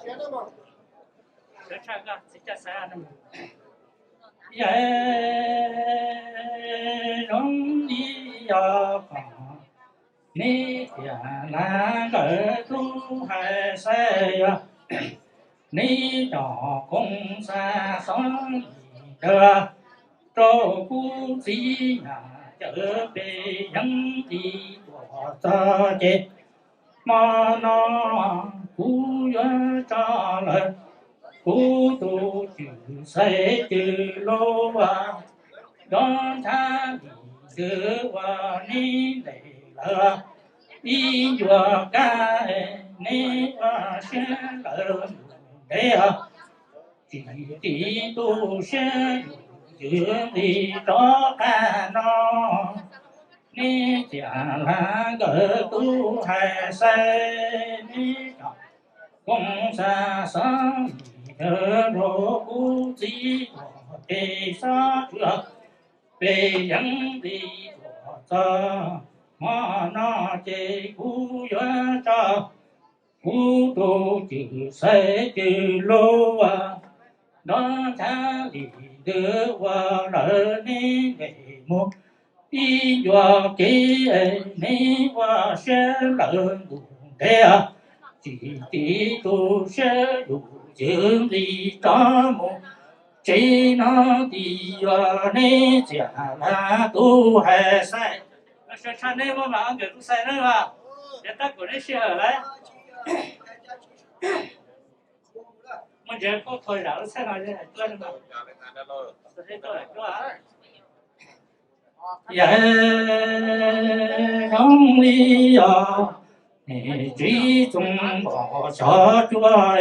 Yog zoo li yog kom neb tias lawv nkawd tub hais saib yog neb cov koob xa xov li ntawd rau kuv txiv nyab cawv peb yeej li tuaj txog ces hmo no kuv yuav tso lawv kuv tus cwj xaiv cwj lub ua nrov nthab li ntawd ua neb ntes lawv ib ncua kab neb ua siab lawv ntev tsis tiv tu siab yus yws nqis rov qab no. Neb tias lawv nkawd tub hais saib neb cov koob xa xov li ntawd rau kuv txiv tuaj peb sab cwj peb yeej li tuaj txog hmo no ces kuv yuav tso kuv tus cwj xaiv cwj lub ua nrov nthab li ntawd ua lawv neb ntes mus ib ncua kev neb ua siab lawv ntus ntev tsis tiv tu siab yus yws nqis rov mus tsev no. Tis yog neb tias lawv tub hais saib, sawv tshaj neb muab mas nkawd tub xaiv na, yog tab kuv neb sij hawm lawm. Muaj ntsev koj tho zam lub txheej no yog zoo li yog niam txiv txoos npom xyov cuab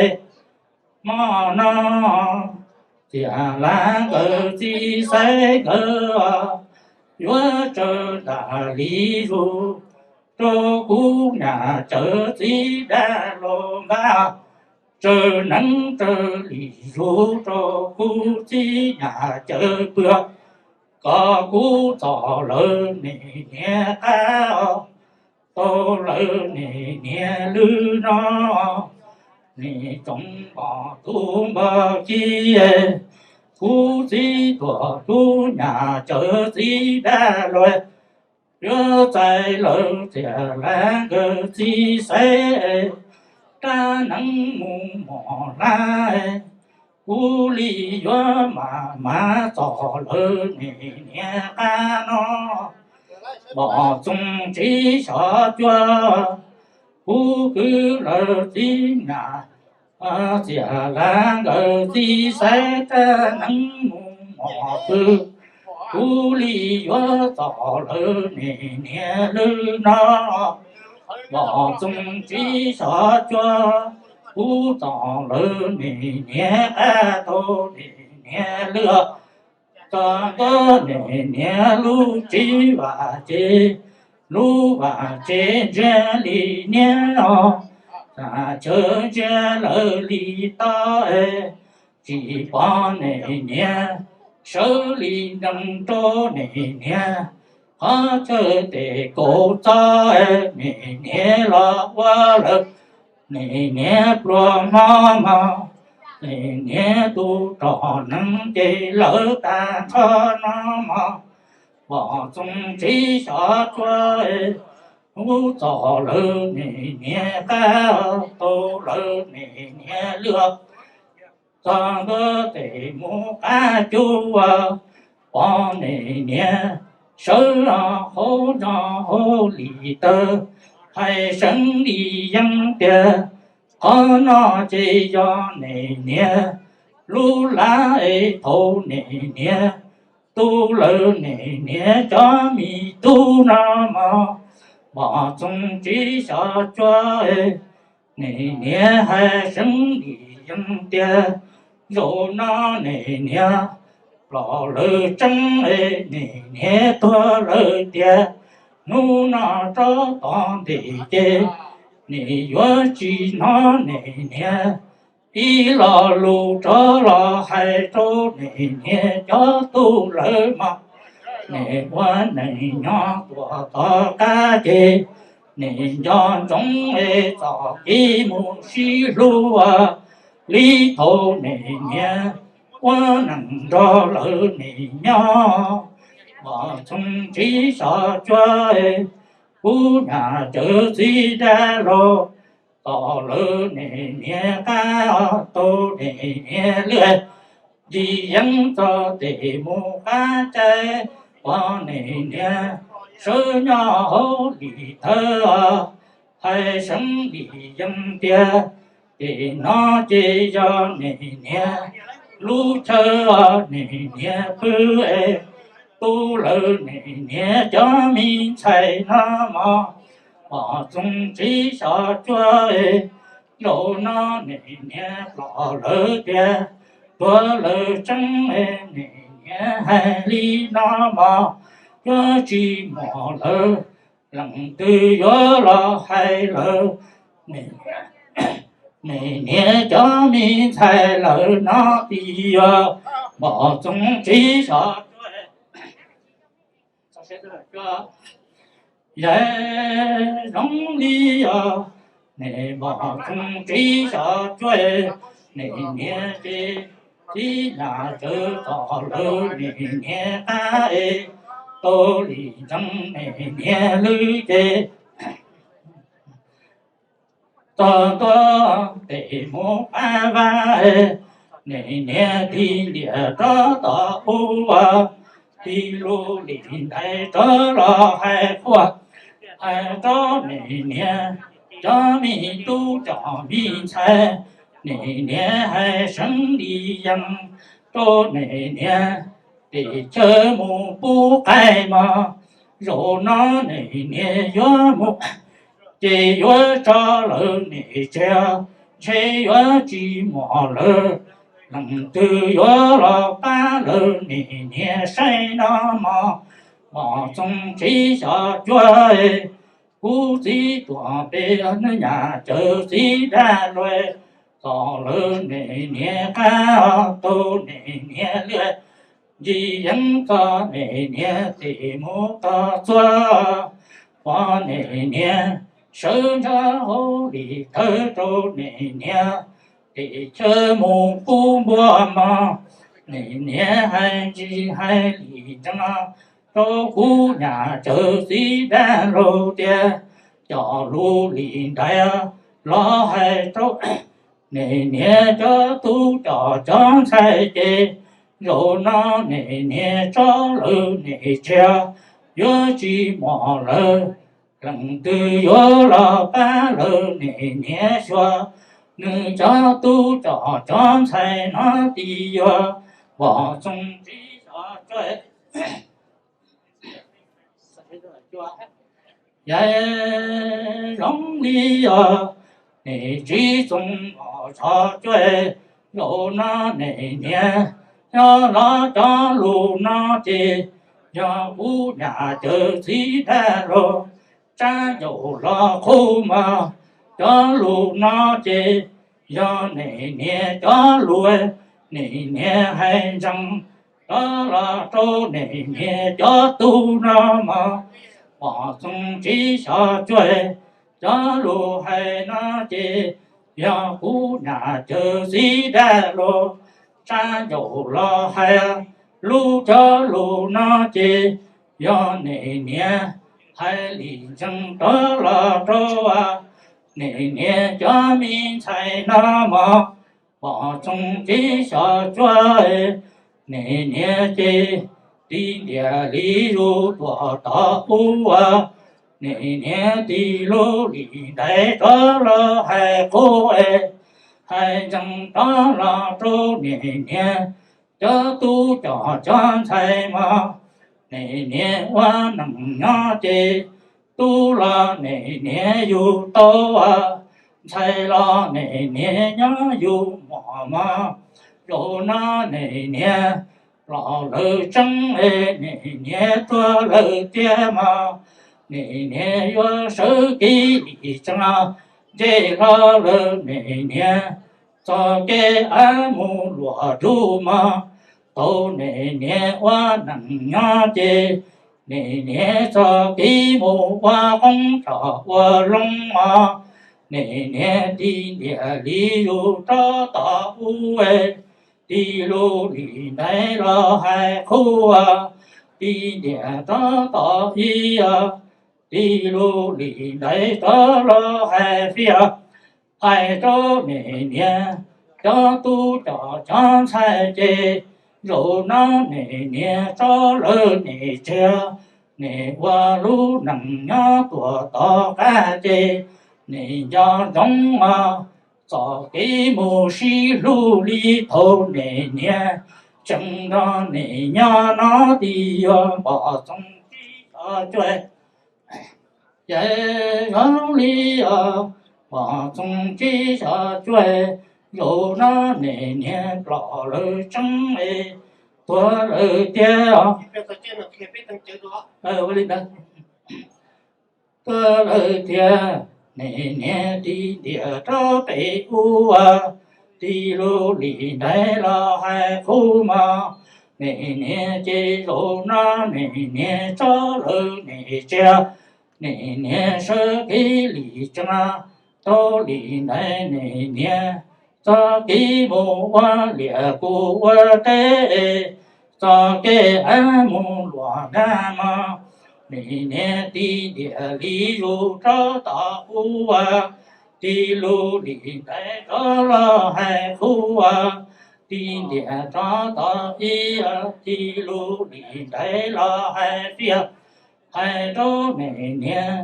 hmo no tias lawv nkawd txiv xaiv nkawd yuav tsawg ntam li zus rau kuv nyab cawv txiv dab laug npab, tsawg neeb tsawg li zus rau kuv txiv nyab cawv pwg, kom kuv txom lawv niam niam qab, tau lawv niam niam lwj no. Niam tsoom npog tub npog ki, kuv txiv tuam tub nyab cawv txiv dab laug, yuav txais lawv tias lawv nkawd txiv xaiv, rab neeb mus mos hlab, kuv li yuav mam mam txom lawv niam niam qab no. Npom txoos tsis xyov cuab, kuv kwv lawv txiv nyab tias lawv nkawd txiv xaiv, rab neeb mus mos pw, kuv li yuav txom lawv niam niam lwj no. Npom txoos tsis xyov cuab, kuv txom lawv niam niam qab, tau niam niam lwj, txog ntua niam niam lub tsev vaj tsev, lub vaj tsev ntsia li niab os, txaj chaw ntsia lawv li toj es, tsis pom niam niam sawv li nrees rau niam niam, qhov chaw tes kaum txoj es niam niam los ua lawv niam niam pluag hmo mog, niam niam tu rog neeb ces lawv tag nrho no mog. Npom txoos tsis xyov cuab, kuv txom lawv niam niam qab, tau lawv niam niam lwj, txog ntua tes mus qab cub, pom niam niam sawv hauv nroj hauv li tawg, hais seev li yeeb tiag, qhov no ces yog niam niam lub lab es thaum niam niam tu lawv niam niam cov me tub no mog. Npom txoos tsis xyov cuab, niam niam hais seev li yeeb tiag, zaum no niam niam los lawv tseeb es niam niam tuag lawm tiag. Hnub no rov tom ntej ces nim yuav tsis hnov niam niam ib lo lus rov los hais rau niam niam cov tub lawv mog. Nim ua neej nyob tuaj tom qab ces nim nco ntsoov es txoj kev mus sib hlub, li thaum niam niam ua neej nrog lawv niam nyob. Pom Txoov Tsev Xyom Cuab, kuv nyab Cawm Txiv dab laug, tom lawv niam niam qab tau niam niam lwj, Yis Yeeb txog tes mus qab caij, pom niam niam sawv nyob hauv lim thawv, hais seev Lis Yeeb tias, ces no ces yog niam niam lub chaw, niam niam pw es tu lawv niam niam cov me ntxhais no mog. Pom Txoov Tsev Xyom Cuab, zaum no niam niam pom lawv tias tuag lawv tseeb, niam niam hais li no mog, yuav tsis mom lawv, leej twg yuav los hais lawv niam niam cov me ntxhais lawm no tiag. Pom Txoov Tsev Xyom Cuab, yog zoo li os, niam Pom Txoov Tsev Xyom Cuab, niam niam ces txiv nyab Cawm Txiv tom lawv niam niam qab es tau Lis Ntsees niam niam lwj ces txog ntua tes mus qab vaj, niam niam tig ntiag rov tom ub, tig lub lim ntaiv rov los hais qhuas, hais rau niam niam cov me tub cov me ntxhais, niam niam hais seev Lis Yeeb rau niam niam, tes chaw mus pub qaib mog, zaum no niam niam yuav mus ces yuav tso lawv niam tsev, ntshe yuav tsis mom lawv, leej twg yuav los pab lawv niam niam saib no mog. Pom Txoov Tsev Xyom Cuab, kuv txiv tuam pem, nyab Cawm Txiv dab laug, tom lawv niam niam qab tau niam niam lwj, Yis Yeeb txog niam niam tes mus txog txhua, pom niam niam sawv ntsog hauv lim thawv rau niam niam, tes chaw mus pub npua mog, niam niam hais ntsis hais Lis Ntsees rau kuv nyab Cawm Txiv dab laug tias, coj lub lim ntaiv los hais rau niam niam cov tub cov cov ntxhais ces, zaum no niam niam tso lawv niam tsev, yuav tsis mom lawv, leej twg yuav los pab lawv niam niam xyuas, nws cov tub cov cov ntxhais no tiag. Pom Txoov Tsev Xyom Cuab, yog zoo li os, niam txiv Txoov Xyom Cuab, zaum no niam niam nyob los cov lus no ces, yog kuv nyab Cawm Txiv dab laug, tsab ncaus los qhuas mog, cov lus no ces, yog niam niam cov lus, niam niam hais ntsees rov los rau niam niam cov tub no mog. Pom Txoov Tsev Xyom Cuab, cov lus hais no ces, yog kuv nyab Cawm Txiv dab laug, tsab ncaus los hais, lub cov lus no ces, yog niam niam hais Lis Ntsees rov los rau niam niam cov me ntxhais no mog. Pom Txoov Tsev Xyom Cuab, niam niam ces tig ntiag li zus tuaj tom ub, niam niam tig lub lim ntaiv rov los hais qhuas, hais ntsees rov los rau niam niam cov tub cov cov ntxhais mog. Niam niam ua neej nyob ces, tub los niam niam yug tau, ntxhais los niam niam nyob yug mom mog. Zaum no niam niam los lawv tseeb, niam niam tuag lawm tiag mog. Niam niam yuav sawv kev lim tsees, nce hlo lawv niam niam txoj kev av mus luam dub mog. Tau niam niam ua neej nyob ces, niam niam txoj kev mus ua qoob tsom ua loo mog. Niam niam tig ntiam li yus rov tom ub, tig lub lim ntaiv los hais qhuav, tig ntiam rov tom ib, tig lub lim ntaiv rov los hais fiaj, hais rau niam niam cov tub cov cov ntxhais ces, zaum no niam niam tso lawv niam tsiag, niam ua lub neej nyob tuam tom qab ces, niam nco ntsoov os, txoj kev mus sib hlub li thaum niam niam tseem nrog niam nyob no, tig yuav npom txoov tsib xyov cuaj, yog zoo li os, npom txoov tsib xyov cuaj, zaum no niam niam plom lawv tseeb es, tuag lawm tiag os. Tuag lawm tiag, niam niam tig ntiam rau pem ub, tig lub lim ntaiv los hais qhuav mog, niam niam ces zaum no niam niam tso lawv niam tsiag, niam niam sawv kev lim tsev, tau lim ntaiv niam niam txoj kev mus ua liaj kuj ua teb, txoj kev av mus luam nrag mog, niam niam tig ntiam li yus rov tom ub, tig lub lim ntaiv rov los hais qhuav, tig ntiam rov tom ib, tig lub lim ntaiv los hais fiaj, hais rau niam niam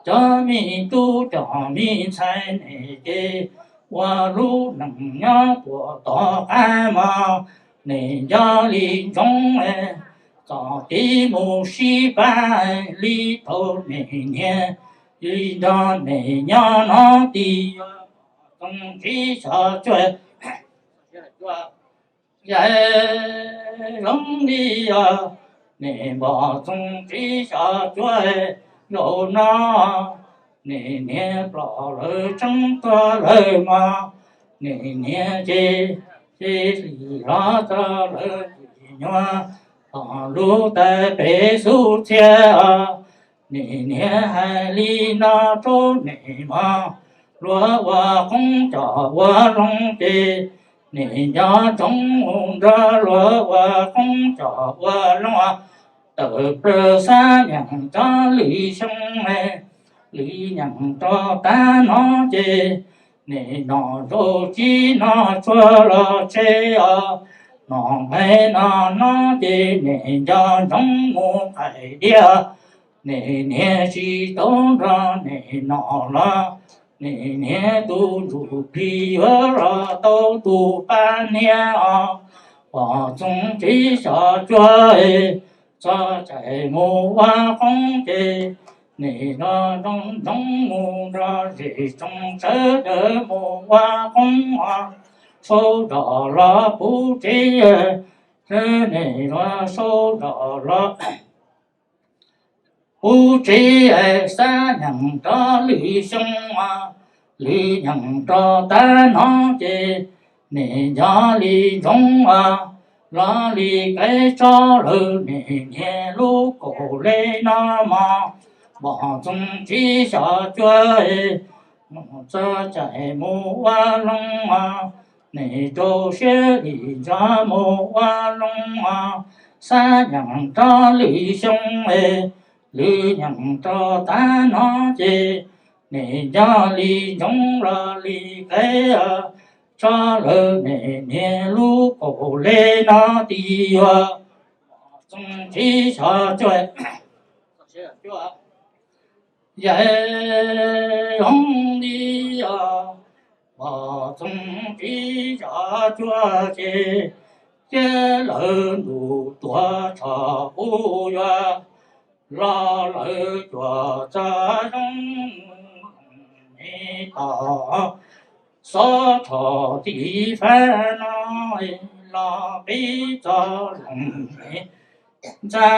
cov me tub cov me ntxhais niam ces, ua lub neej nyob tuam tom qab mog, niam nco li ntsoov txoj kev mus sib pab li thaum niam niam li nrog niam nyob no, tig yuav txoov tsib xyov cuaj, yog zoo li os, niam npom txoov tsib xyov cuaj, zaum no niam niam plom lawv tseeb tuag lawm mog, niam niam ces, ces hlis los txog lawv tim nyuag tom lub tais pem xub txhia os, niam niam hais li no rau niam mog, luag ua qoob cov ua loo ces, niam nco ntsoov mus nrog luag ua qoob cov ua loo, tawm plaws xab nyeem cov lwm xyoo, lwm nyeem rau tag no ces, niam nom rau tsis noj tsuag los tseg os, nom nqaij no no ces niam nco ntsoov mus qais diaj, niam niam tsis tau nrog niam nom los, niam niam tus ntsuj plig yuav los tau tus pab niam os, pom txoov tsib xyov cuaj, txog caij mus ua qoob ces, niam nco ntsoov mus nrog zej tsoom sawv daws mus ua qoob os, sau zog los puv tsev, niam los sau zog los puv tsev, xab nyeem rau lwm xyoo, lwm nyeem rau tag no ces, niam nco li ntsoov los li kev tso lawv niam niam lub kaum li no mog, pom txoov tsib xyov cuaj, mus txog caij mus ua loo, niam rau siab li ntsoov mus ua loo, xab nyeem rau lwm xyoo, lwm nyeem rau tag no ces, niam nco li ntsoov los li kev tso lawv niam niam lub kaum li no, tig yuav txoov tsib xyov cuaj, yog zoo li os, pom txoov tsib xyov cuaj ces, cia lawv ntuj tuag tsho qub yuav los, lawv cuam txog zoo me tom, xov tsho tiv fab no los pib txog zoo me ntxa,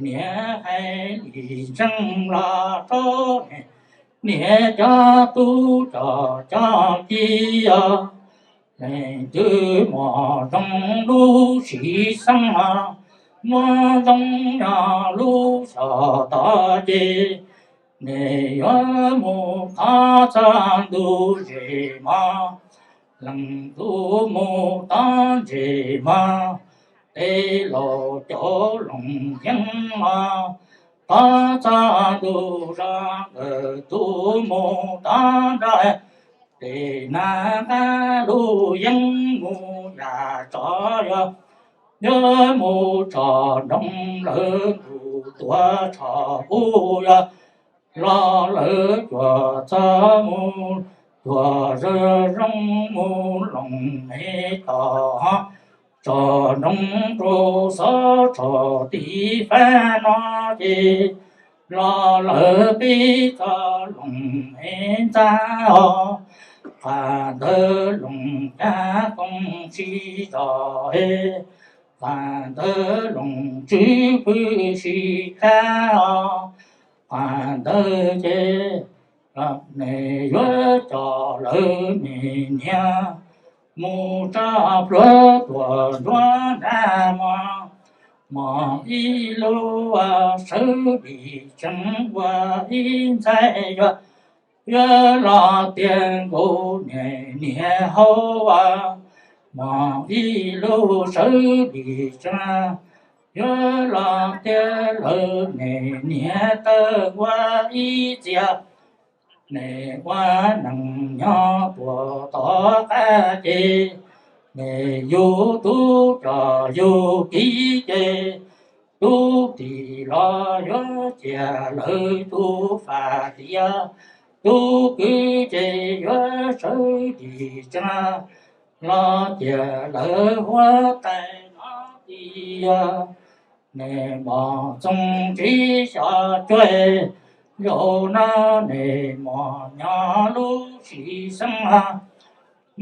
niam hais li ntseeg los rau niam cov tub cov cov ci os, leej twg muaj zoo lub sim xeeb, muaj zoo nyob lub xyoo tom ces, Nws yuav mus thov txog ntu zes mog, leej tub mus thov ntses mog, tej laus cov loos yeeb mog, thov txog ntu zos nkawd tub mus thov nrog, tej nab qab lub yeeb mus yam tsov yog, yuav mus tsom nroog lawv ntuj tuaj tshom ub yog, los lawv cuam txog mus cuam zoo zoo mus loos me tom ho tsom nroog rau xov tshom tiv fab no ces los lawv pib txog loos me ntxab os, qhov ntawd loos cab koom sib zog, qhov ntawd loos tswv pwm sib kab os, qhov ntawd ces nws yuav coj lawv me niam mus tsa pluav tuam nruab nrab mog, mog ib lub sawv dim tseeb ua ib ntxaig yog, yuav los tiag nkaus niam niam hauv, mog ib lub sawv dim tseeb, yuav los tiag lawv me niam tawg ua ib txhia, nws ua neej nyob puag tom qab ces, nws yug tub coj yug kiv ces, tub tim los yuav cia lawv tub faj tias, tub kwv ces yuav sawv dim tseeb, los cia lawv huab tais no tias, nws mos txoos tsis xyov cuag, zaum no nws mos nyob lub sim xeeb,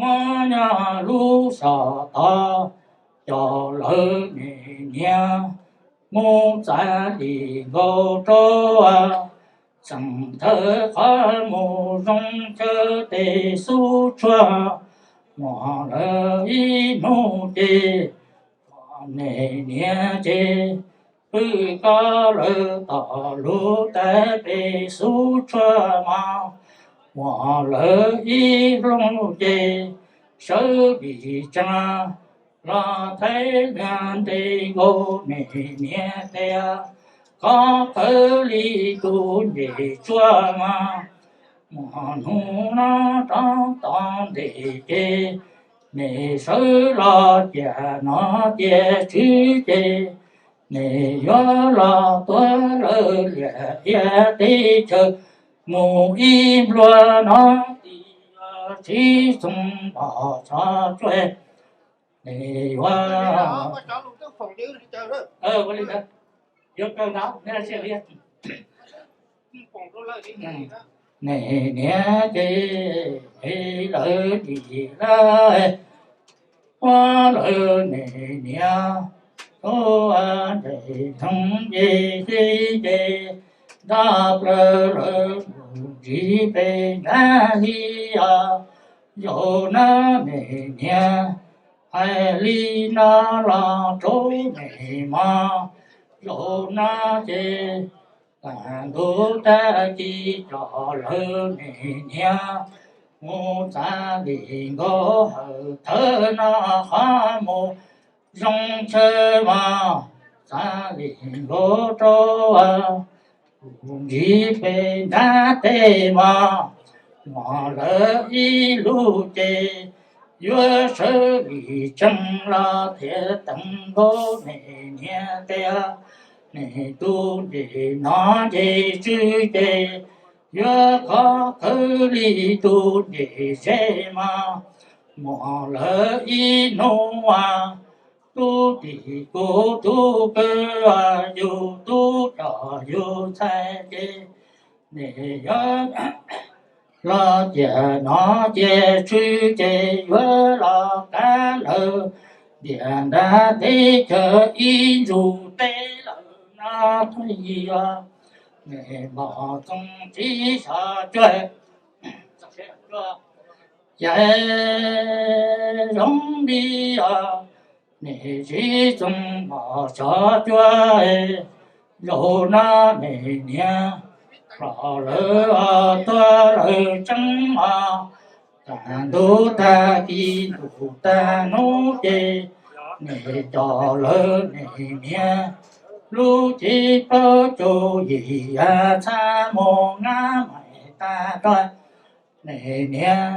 mos nyob lub xyoo tod, coj lawv me niam mus txav lim nkaus rau, xeem thawj qhov mus zoo chaw tej xub tsuag, mos lawv ib hnub ces, me niam ces, pw koj lawv tom lub taig pem xub tsuag mog, mos lawv ib hnub ces, sawv dim tseeb, los thaij nte nkaus me niam tias, koj qhawv li tus ncej tsuag mog, mos hnub no rov tom ntej ces, nws sawv los cia no cia tswv ces, nws yuav los tuav lawv liaj ia teb chaws, mus ib nplua no tim tsis txoos npog txhos tsuag, nws yuav, ua li ntawd, yuav kawg ntawd, nws niam ces, lawv dim lawm, ua lawv nws niam, ua nres thooj nce xib ces, nrog plaws lawv mus ntsib pem nrab li os, zaum no nws niam, hais li no los rau nws mog, zaum no ces, tag ntuj tag kis coj lawv me niam, mus txav lim nkaus hawm thawj no qhov mus zoo chaw mog, txav lim nkaus rau, mus ntsib pem nrab teb mog, mos lawv ib lub ces, yuav sawv lim tseeb los thiaj teev nkaus me niam tias, nws tus ncej no ncej tswv ces, yuav khov khawv li tus ncej ze mog, mos lawv ib hnub, tub tim kuv tub kwv, yug tub coj yug txhais ces, nws yuav los cia no cia tswv ces, yuav los kav lawv ntiaj nrag teb chaws ib ntsuj teb lawm no, nws mos txoos tsis xyov cuag, ces zoo li os, nws tsis txoos mos xyov cuag, zaum no me niam, Los lawv tuag lawv tseeb os, tag ntuj tag kis ntuj tag hnub ces nej cov lawv nej niag lub txiv plaub caug yim yam txhab mus ngab mais tag rog. Nej niag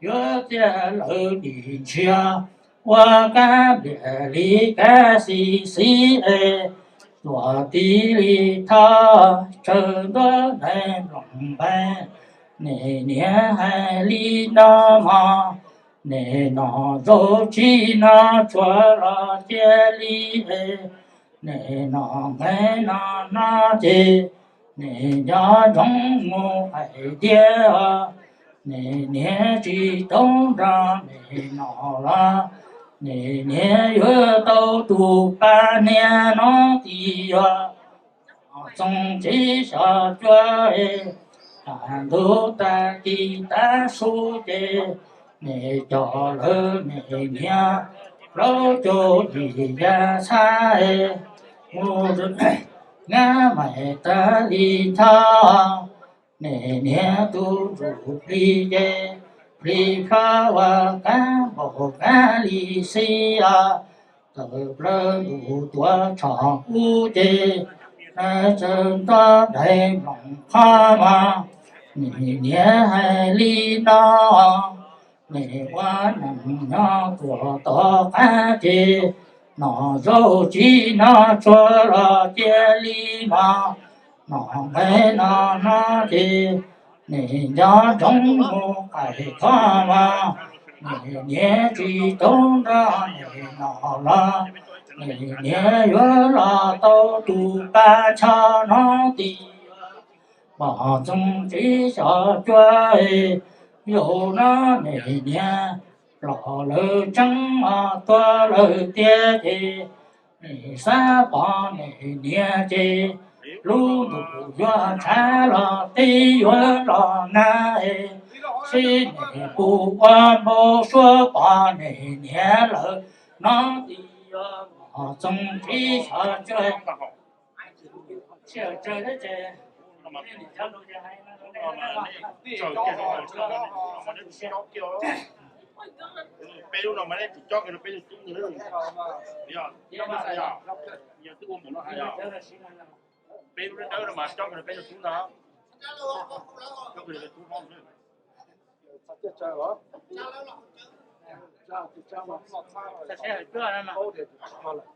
yuav tiag lawv dim ntshiab ua kab npiam li kab xis xis es, tuam tiv li thaj tsawg ntuab daim nploos npaib. Nej niag hais li no mog, nej nom zaum tsis noj tsuag los cia li es, nej nom nqaij no no ces, nej nco ntsoov mus qais tiag os. Nej niag tsis tau nrog nej nom los, nej niag yuav tau tus pab niag no tiag. Txoov txiv xyov cuab, tag ntuj tag kis tav su ces, nej cov lawv nej niag plaub caug yim yam txhab mus ngab mais tag li nthab. Nej niag tus ntsuj plig ces plig plhaw ua kab npaum kab li xis os. Tawm plaws ntuj tuaj tshom ub ces, tsawg ntuab daim nploos qhov mog. Nej niag hais li no, nej ua neej nyob tuaj tom qab ces, nom zaum tsis noj tsuag los cia li mog. Nom nqaij no no ces, nej nco ntsoov mus qais thov mog. Nej niag tsis tau nrog nej nom los, nej niag yuav los tau tus pab ncho no tiag. Pom txoov txiv xyov cuab, zaum no nej niag los lawv tseeb os, tuag lawv tiag ces, nej xav pom nej niag ces, lub ntuj yuav tshav los teb yuav los nag, sib nej puv ua npau suav pom nej niag lawm no tiag. Pom txoov txiv xyov cuab, sij hawm tsawg thiab ces, peb lub no mas nej tsis cob kiag rau peb tug tub ntag. Yog twb ua npaum no hais, peb lub dawb dawb no mas cob kiag rau peb tug tub ntag. Cob kiag rau peb tub hlob.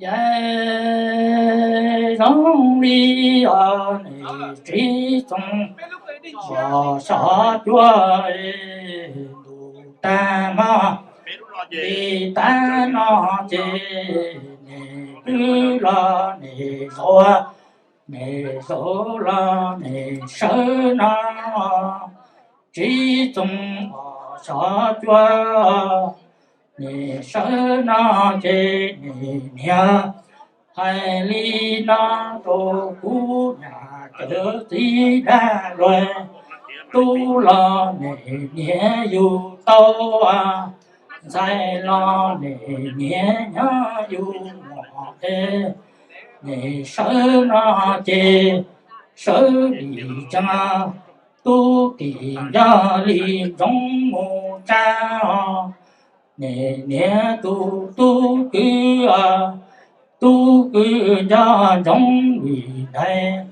Yog zoo li os, nej tsis txoov pom xyov cuab, ntuj tag mog, li tag no ces, nej pw los nej zaum, nej zaum los nej sawv no, tsis txoov pom xyov cuab, nej sawv no ces nej niag hais li no rau kuv nyab cawv txiv dag luag, tub los nej niag yug tau, ntxhais los nej niag nyob yug muam es, nej sawv no ces sawv li tseeb, tub kim nco li ntsoov mus tsa os. Nej niag tus tub kwv, tub kwv nco ntsoov vim ntawd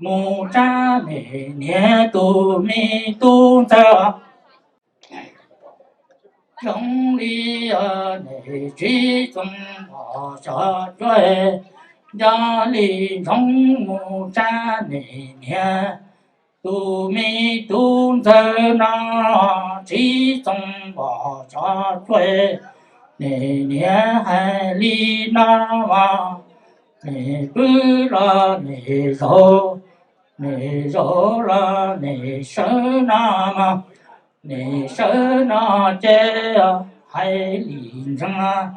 mus tsa nej niag tus me tub ntxawg. Zoo li os, nej tsis txoov pom xyov cuab, nco li ntsoov mus tsa nej niag tus me tub ntxawg no, tsis txoov pom xyov cuab. Nej niag hais li no mas, nej pw los nej zaum, nej zaum los nej sawv no mas, nej sawv no ces hais li ntseeg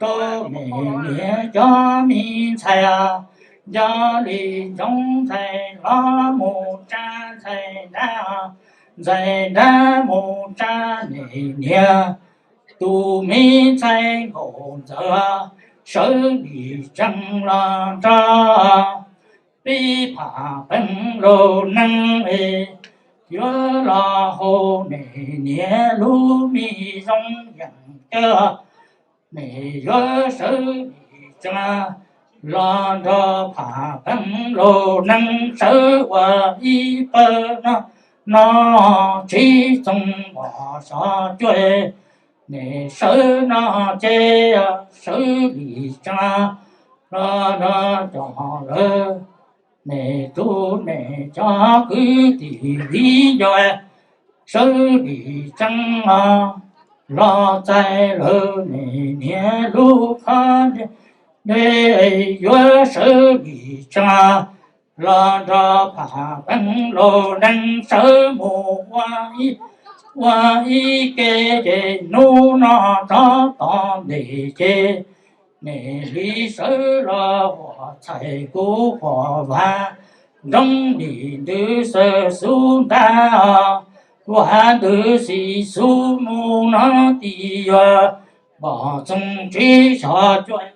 rau nej niag cov me ntxhais, nco li ntsoov ntxhais hlob mus tsa ntxhais nrab, ntxhais nrab mus tsa nej niag tus me ntxhais nkaus ntxawg, sawv li tseeb los nrog peb pham peev lub neej es yuav los hu nej niam lub me zoo yeem cawv. Nej yuav sawv li tsaa los nrog pham peev lub neej sawv ua ib pawg no, no tsis txhob pom sov cuaj. Nej sawv no ces sawv li tsaa los nrog cov lawv, nej tub nej cov kwv tij viv ncaus, sawv li tsaa los txais lawv nej niam lub qhov ncauj, yuav sawv li tsaa los nrog pham peev lub neej sawv mus ua ib, ua ib ke. Ces hnub no rov tom ntej ces nej li sawv los ua txhais kuv qhov vaj, nroo li ntws xwb xub ntab, ua ntws xib xub mus no tib yuav pom txoov tsis sov cuaj.